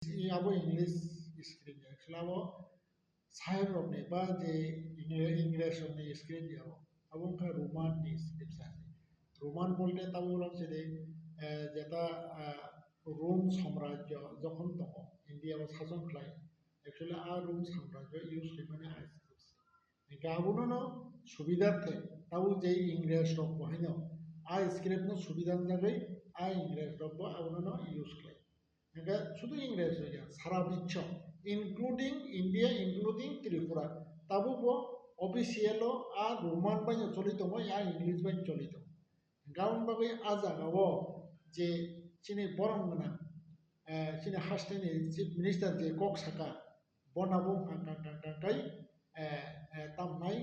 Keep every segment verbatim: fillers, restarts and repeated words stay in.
abo English script ya. Actually abo sahib rokni ba je Ingre-, Ingres rokni script ya, abo wngkha Roman ni script sa. Roman bolte tabuk rok chini, eh, jeta, ah, Rom samrajyo jokhon tongo, India o sason khlai, actually a Rom samrajyo use khlaimani a script se. Hingke abono no subidar the, tabuk je Ingres rok bo haino a script no subida wngwi a Ingres rok bo abono no use khlai. Hingke sudu Ingres rok ya, sara biswo, including India, including Tripura, tabuk bo official o a Roman bai no choli tongo, a English bai choli tongo. Hingke aboni bagwi a jaga o je chini borom gwnang, eh, chini haste ni chief minister je kok saka, bono bo hwnka hwnka hwnka hwnka kai, eh, eh, tamnai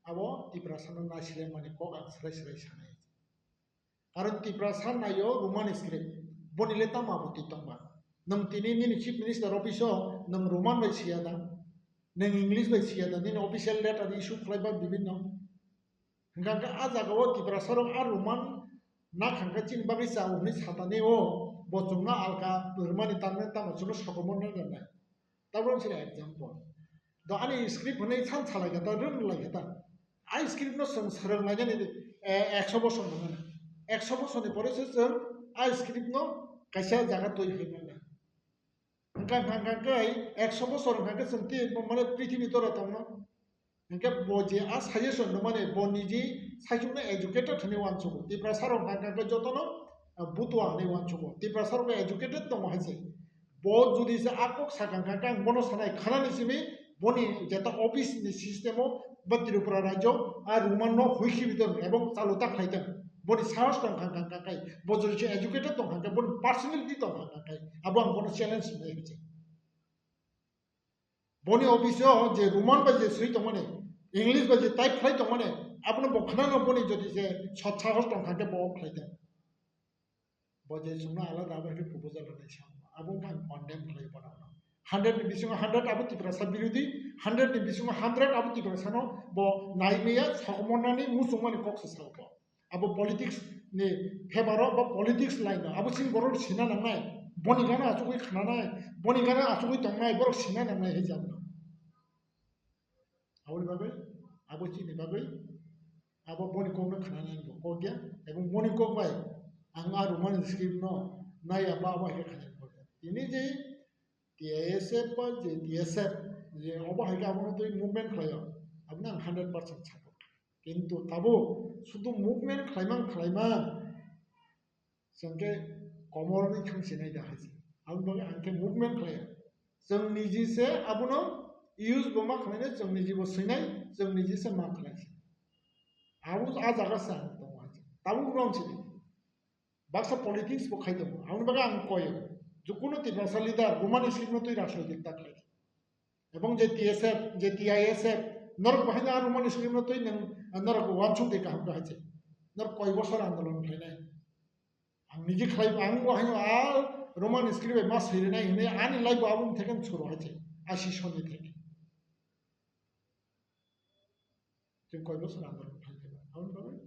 abo Tiprasa no naisle mani kok ang srai srai sanai. Karon Tiprasa naio Roman script, boni le tamo abo twi tongba. Nwng tini nini chief minister office o nwng Roman bai siya da, nwng English bai siya da, nini official letter issue khlai ba bibinno. Hingka hingke a jaga o Tiprasa rok a Roman na khangkhe chini bagwi cha hwnwi satani o bo chwngno alka rwmani tanmani tamo chwngno sokomorno rwnai. Tabuk sini example. Do ani script hwnwi san salai kha ta, rwng lai kha ta. A script no chwng swrwng lainani, eh, ekso bosor nangani. Ekso bosor ni pore se chwng a script no kaisa jaga twi phai manya. Hingka hingka hingka khe ekso bosor hingka khe chwng twi mane prithibi tora tongno. Hingke bo je a suggestion rwmani bo niji saichukno educated hwnwi uansugo. Tiprasa rok hingka khe jotono, ah, butua hwnwi uansugo. Tiprasa rok educated tongo hai se. Bo jodi se a kok sakha hingka khe ang bono sanai khanani simi boni jeta office ni system o ba Tripura rajyo a Roman no huikhibitong ebong chalu ta khlaitong. Boni sahos tong kha hingka khe bo jodi se educated tong kha khe boni personality tong kha hingka khe abo ang bono challenge hwnwi hai se. Boni office o je Roman bai je swi tongmani, English bai je type khlai tongmani, abono bo khwnano boni jodi je sot sahos tong kha khe bo khlai tong. Bo je chwngno alada abo khe proposal rwnai sa, abo wngkha ang condemn khlai bono. Hundred ni bisingo hundred abo Tiprasa birodhi, hundred ni bisingo hundred abo Tiprasano bo nai maya sokomornani muchungmani kok se sao bo. Abo politics ni favor o ba politics line o abo chini borok sina nangnai, boni gana achugwi khnanai, boni gana achugwi tongnai borok sina nangnai hai jabra. Aboni bagwi abo chini bagwi abo boni kokno khnanai bo kok ya, ebong boni kok bai ang a Roman script no nai ya ba abo hai khe khnanai kok ya. Tini je T I S F ba je T S F je obo hai khe abono twi movement khlai o, abono ang hundred percent support. Kintu tabuk sudu movement khlaimang khlaimang, chwng khe komorni thang sinai da hai se. Aboni bagwi ang khe movement khlai. Chwng niji se abono use bo ma khlainai, chwng niji bo swinai, chwng niji se ma khlai se. Abo a jaga se ang tongo hai se. Tabuk rong sini. Baksa politics bo khai tongo. Aboni bagwi ang koi. Jukunu Tiprasa leader, Roman script no twi rajnoitik ta khlai. Ebong je T S F, je T I S F, norok bo haino a Roman script no twi nwng, norok bo uansuk de kaham khe hai se. Norok koi bosor andolon khlainai. Ang niji khlai, ang bo haino a Roman script bai ma swirinai hinwi ani life bo aboni theke suru hai se. Asi soni theke. Chwng koi bosor andolon khlai khe ba. Aboni bagwi,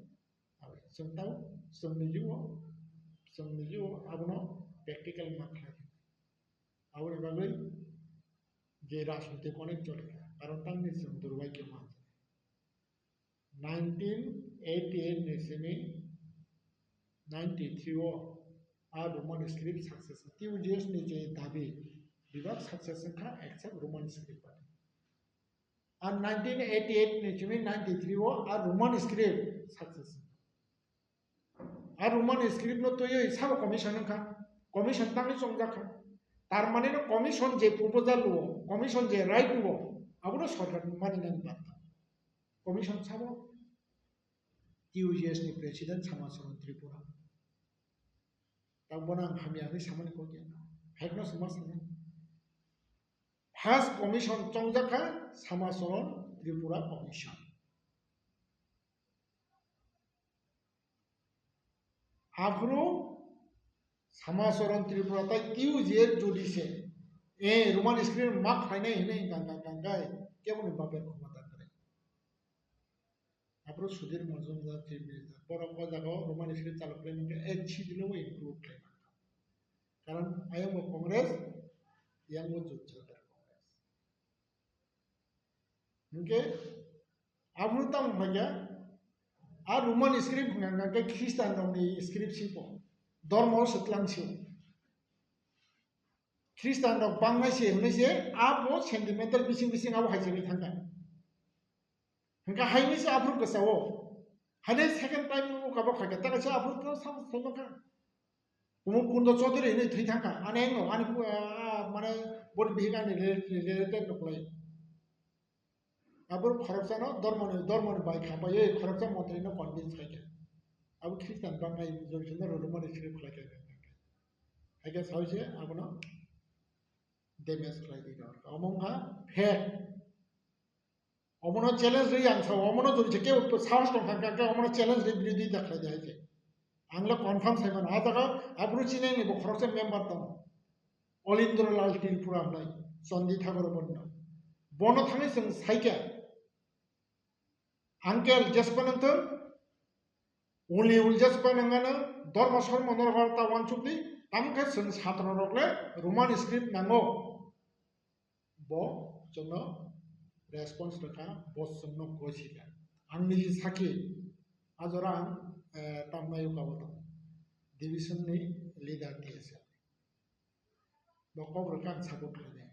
aboni, chwng tao, chwng niji o, chwng niji o, abono practical ma khlai khe. Aboni bagwi je rajniti onek chole kha, karon tamni chwng durbaikyo manjak. Nineteen eighty-eight ni simi ninety-three o a Roman script success, T U G S ni je dabi bebak success wngkha except Roman script bai. Ar nineteen eighty-eight ni simi ninety-three o a Roman script success. A Roman script no twiwi sabo commission wngkha, commission tangwi chongjak kha. Tar mane no commission je proposal o, commission je right o, abono sorkar mani nani batta. Commission sabo T U G S ni president Sama Soron Tripura. Tang bono ang hamya hinwi samani kok ya. Phekno se ma sanai. First commission chongjak kha Sama Soron Tripura Commission. Aphuru Sama Soron Tripura tai T U G S jodi se, eh, Roman script ma khlainai hinwi ganga gangai keboni baper khoma ta kwrwi. Aphuru Sudhir Majumdar chief minister, borok o jaga o Roman script chalo khlai mankha, eh, chidilo include khlai mankha. Karon ayang bo Congress, Yang bo jut chakra Congress. Hingke aboni tamo hingke a Roman script hingka hingke Christian rokni script sipo. Dormo se tlang sio. Christian rok bangnai se hwnwi se abo sentimental bising bising abo hai se thangka. Hingke haini se aphuru kwchao. Haini second time o kabo khaikha, ta kaisa aphuru to sa saimaka. Kumukunda Chaudhary hinwi thwi thangkha. Ani engno, ani pu-, ah, mane, boni bihik ani re-, re-, related rok lai. Aphuru khoroksano dormoni, dormoni bai khapai, khoroksa montri no convince khaikha. Abo Christian bangnai, jolsino rwrwmani script khlaikha. Haikhe sawi se abono damage khlai di. Omo wngkha fact. Omono challenge rwi ang sao, omono jodi se kebo sahos tong kha, khe omono challenge rwi birodita khlai di hai khe. Ang le confirm sai mano, a jaga aphuru chini ni bo khoroksa member tongo. Olindra Lal Tripura hwnwi, Chandi Thakur bono. Bono thangwi chwng sai khe, uncle jespa nang thung, uli ul jespa nang ano, dormo sormo norok ta wansuk di, tamo khe chwng satro rok le Roman script nango. Bo chwngno response rwkha, bo chwngno koi sika. Ang niji sakhi, a jora ang, eh, tamnai o kabo tongo. Division ni leader T S L. Bo kok rwkha ang support khainai.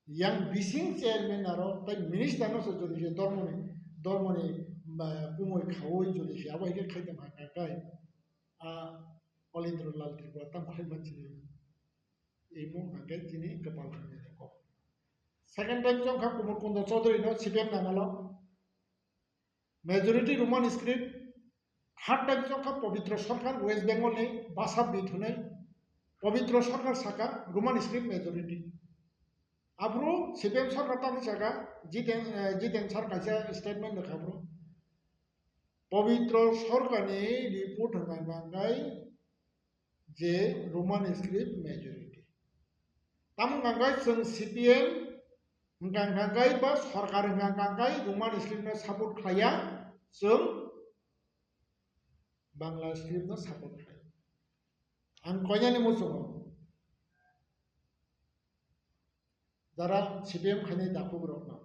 Yang bising chairman aro tei minister no se jodi se dormoni, dormoni, eh, kumui khaui jodi se abo hai khe khaitong kha kha kai. A Olindra Lal Tripura tam khai manchini. Imo hingke chini kwpal hamya ni kok. Second time chong kha Kumar Kunda Chaudhary no C P M nangalo. Majority Roman script. Third time chong kha Pabitra Sarkar West Bengal ni basa bithunai. Pabitra Sarkar saka Roman script majority. Aphuru C P M sarkar tamo saka Jiten, eh, Jiten sir kaisa statement rwkha aphuru. Pabitra Sarkar ni report hwnka hwnka je Roman script majority. Tamo hwnka hwnka chwng C P M hwnka hwnka ba sarkar hwnka hwnka Roman script no support khlaiya, chwng Bangla script no support khlai. Ang koinani muchungo jara C P M khainai dakhuk rokno.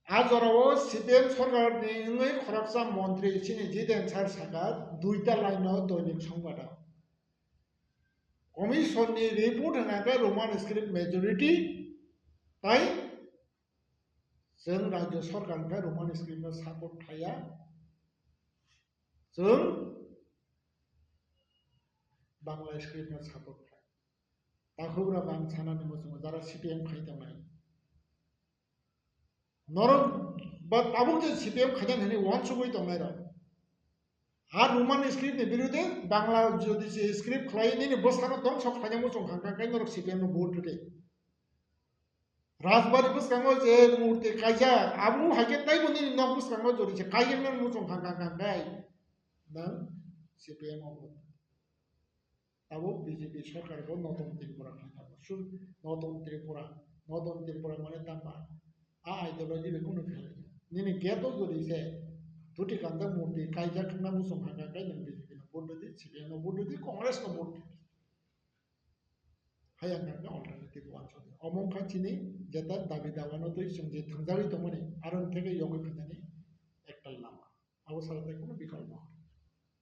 A jorao C P M sarkar ni wngwi khoroksa montri chini Jiten sir saka duita line no Doinik Songbaado. Commission ni report hwnka khe Roman script majority tai chwng rajya sarkar hwnka Roman script no support khlaiya, chwng Bangla script no support khlai. Takhukrok ang sanani muchungo jara C P M khai tongnai. Norok ba tabuk je C P M khaina hwnwi wansugwi tongnai rok. Ha Roman script ni birude Bangla jodi se script khlai nini bwsano tong sok khaina muchung kha kha kai norok C P M no vote rwdi. Rajbari bwskango je murti kaijak abo hai khe taibo nini nok bwskango jodi se kaijaknani muchung kha kha kha kai nang C P M o vote. Tabuk B J P sarkar bo Northern Tripura khaina bo. Sur Northern Tripura, Northern Tripura mane tamba. A ideology be kunu khaina. Nini gate o jodi se duti kanda murti kaijak na muchung hanga kai nang B J P no vote di, C P M no vote di, Congress no vote di. Hayang kanga alternative wansok. Omong kha chini jeta dabi dawa no twi chwng je thangjagwi tongmani, aro theke yogwi phainani ektal lama. Abo sara tei kunu bikal no.